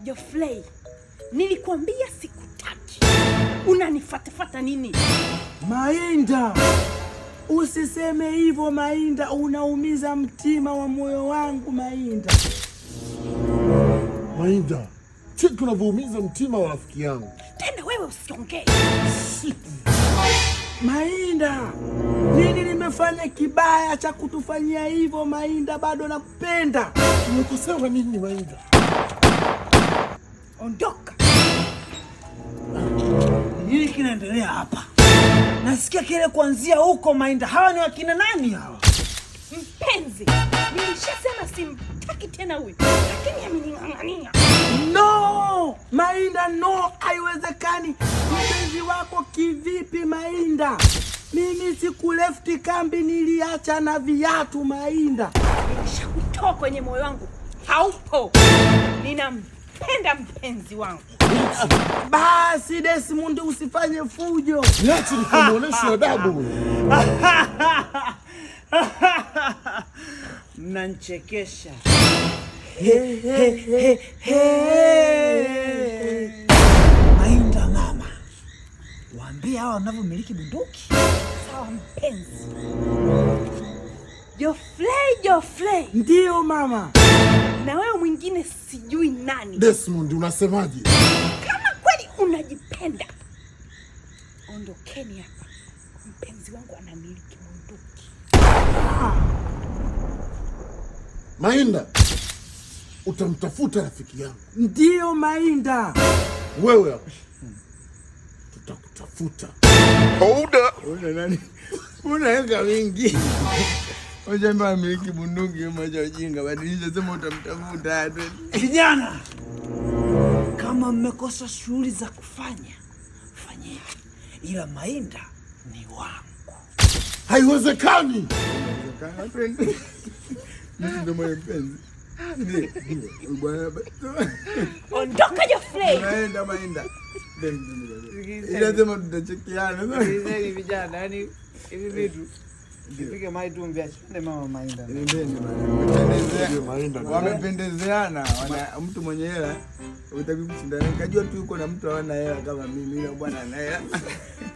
Geoffrey, nilikuambia sikutaki. Unanifatafata nini? Mainda, usiseme hivyo Mainda, unaumiza mtima wa moyo wangu Mainda. Mainda, cheki unavyoumiza mtima wa rafiki yangu. Tena wewe usiongee. Mainda, nini nimefanya kibaya cha kutufanyia hivyo Mainda? Bado nakupenda. Umekosewa nini Mainda? Ondoka. Nini kinaendelea hapa? Nasikia kile kuanzia huko Mainda. Hawa ni wakina nani hawa? Mpenzi, nilishasema simtaki tena huyu, lakini amening'ang'ania. No, Mainda, no, haiwezekani. Mpenzi wako kivipi Mainda? Mimi sikulefti kambi, niliacha na viatu Mainda. Nilishakutoa kwenye moyo wangu, haupo. Ninampenda mpenzi wangu. Basi Desmond, usifanye fujo. Niache nikamuoneshe adabu. Mnanchekesha. He, he, he, he. Mainda mama, waambie hawa wanavyomiliki bunduki. Sawa mpenzi. Geoffrey, Geoffrey. Ndiyo mama. Na wewe mwingine sijui nani. Desmond, unasemaje? Kama kweli unajipenda, ondokeni hapa. Mpenzi wangu anamiliki bunduki. Mainda, utamtafuta rafiki yangu. Ndiyo Mainda. Wewe hapa tutakutafuta. Hold up. Una nani? Unaweka wingi. Wajamba amiliki bunduki mmoja ujinga, badilisha sema utamtafuta. Vijana, kama mmekosa shughuli za kufanya, fanyeni, ila Mainda ni wangu. Haiwezekani. Mimi ndo mwenye mpenzi. Ndio, bwana. Ondoka Geoffrey. Unaenda Mainda. Ila sema tutachekiana. Sikilizeni vijana, yani hivi vitu ifike mahali tu mviache. Twende mama Mainda. Nendeni bana. Mainda. Wamependezeana, mtu mwenye hela utaki kushindana. Nikajua tu yuko na mtu hawana hela kama mimi, ila bwana ana hela.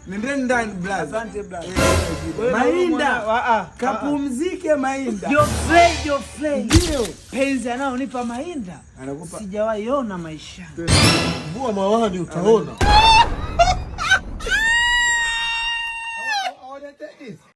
Nendeni ndani blaza. Asante blaza. Mainda, kapumzike Mainda. Geoffrey, Geoffrey. Ndiyo. Penzi anaonipa Mainda Anakupa sijawahi ona maishani. Vua mawani utaona.